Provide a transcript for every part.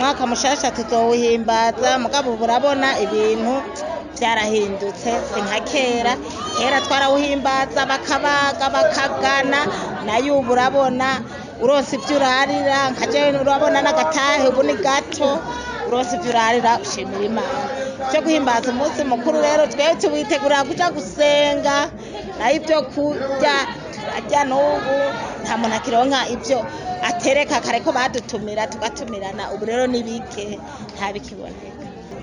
Umwaka mushasha tuzowuhimbaza, mugabo ubu urabona ibintu vyarahindutse, si nka kera. Kera twarawuhimbaza bakabaga bakagana, nayo ubu urabona uronse ivyo urarira, nka jewe urabona n'agatahe ubu ni gato, uronse ivyo urarira ushimira Imana. Ivyo guhimbaza umunsi mukuru rero twewe tuwitegurira kuja gusenga, nayo ivyo kurya turarya n'ubu nta muntu akironka ivyo atereka. Kare ko badutumira tugatumirana, ubu rero ni bike, nta bikiboneka.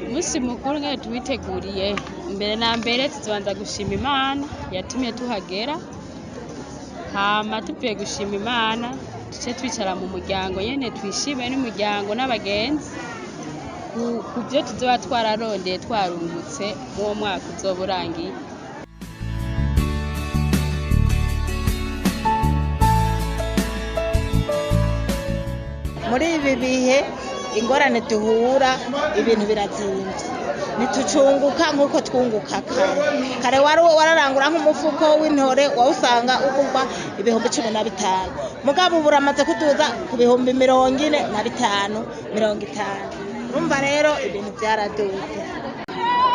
Umunsi mukuru nkene tuwiteguriye, mbere na mbere tuzobanza gushima Imana yatumye tuhagera. Hama tuvuye gushima Imana, duce twicara mu muryango nyene, twishime n'umuryango n'abagenzi ku vyo tuzoba twararondeye, twarungutse mw'uwo mwaka uzoba urangiye. Muri ibi bihe ingorane duhura, ibintu birazimvye, ntitucunguka nk'uko twunguka kare. Kare wari wararangura nk'umufuko w'intore, wawusanga ugurwa 15,000, mugabo ubu uramaze kuduza ku 45,000, 50. Urumva rero ibintu vyaraduze.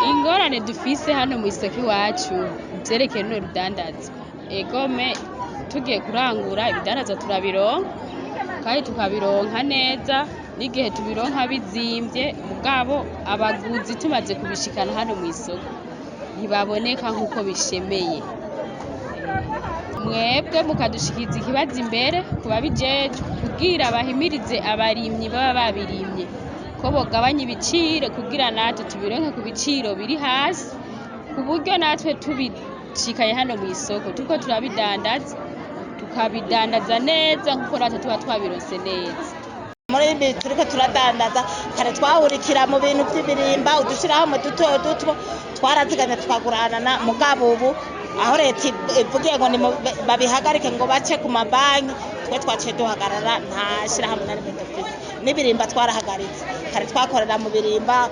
Ingorane dufise hano mw'isoko iwacu ivyerekeye runo rudandazwa, egome tugiye kurangura ibidandazwa turabironka kandi tukabironka neza, n'igihe tubironka bizimvye, mugabo abaguzi tumaze kubishikana hano mw'isoko ntibaboneka nk'uko bishemeye. Mwebwe mukadushikiza ikibazo imbere ku babijejwe kugira bahimirize abarimyi baba babirimye ko bogabanya ibiciro, kugira natwe tubironke ku biciro biri hasi, ku buryo natwe tubishikanye hano mw'isoko turiko turabidandaza, tukabidandaza neza nkuko natwe tuba twabironse neza. Muri ibi turiko turadandaza, kare twahurikira mu bintu vy'ibirimba, udushirahamwe duto duto, twaraziganya tukaguranana, mugabo ubu aho leta ivugiye ngo babihagarike ngo bace ku mabanki, twe twaciye duhagarara, nta shirahamwe na rimwe dufise. N'ibirimba twarahagaritse. Kare twakorera mu birimba,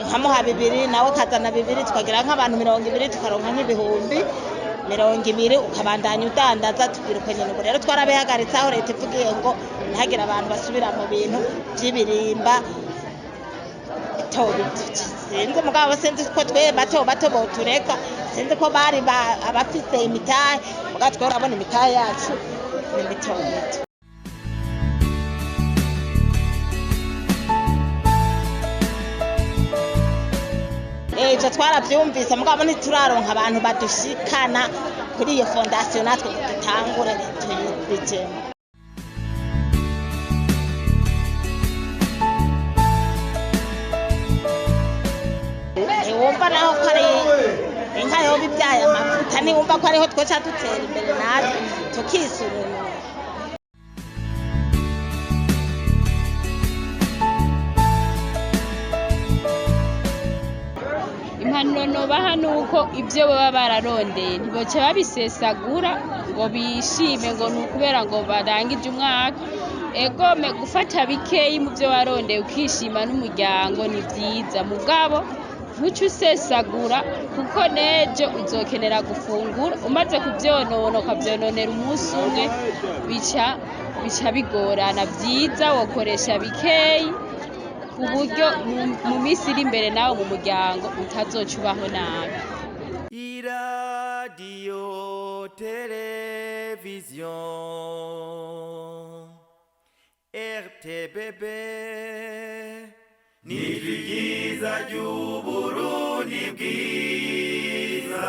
nkamuha bibiri nawe akazana bibiri, tukagira nk'abantu 20, tukaronka nk'20,000, ukabandanya udandaza tukiruka nyene. Ubu rero twarabihagaritse aho leta ivugiye ngo ntihagire abantu basubira mu bintu vy'ibirimba bito bito. Sinzi, mugabo sinzi ko twe bato bato botureka, sinzi ko bari abafise imitahe, mugabo twe urabona imitahe yacu ni mito mito. Ivyo twaravyumvise, mugabo ntituraronka abantu badushikana kuri iyo fondasiyo natwe ngo dutangure tuyibijemo. Ntiwumva naho ko ari inka yoba ibyaye amavuta, ntiwumva ko ariho twoca dutera imbere natwe tukisununura. Impanuro nobaha nuko ivyo baba bararondeye ntiboca babisesagura ngo bishime ngo ni ukubera ngo barangije umwaka. Egome gufata bikeyi mu vyo warondeye ukishima n'umuryango ni vyiza, mugabo ntuce usesagura, kuko n'ejo uzokenera gufungura. Umaze kuvyonona ukavyononera umunsi umwe, bica bigorana. Vyiza wokoresha bikeyi ku buryo mu minsi iri imbere nawe mu muryango utazoca ubaho nabi. Iradiyo televiziyo RTBB nijwi ryiza ry'Uburundi bwiza.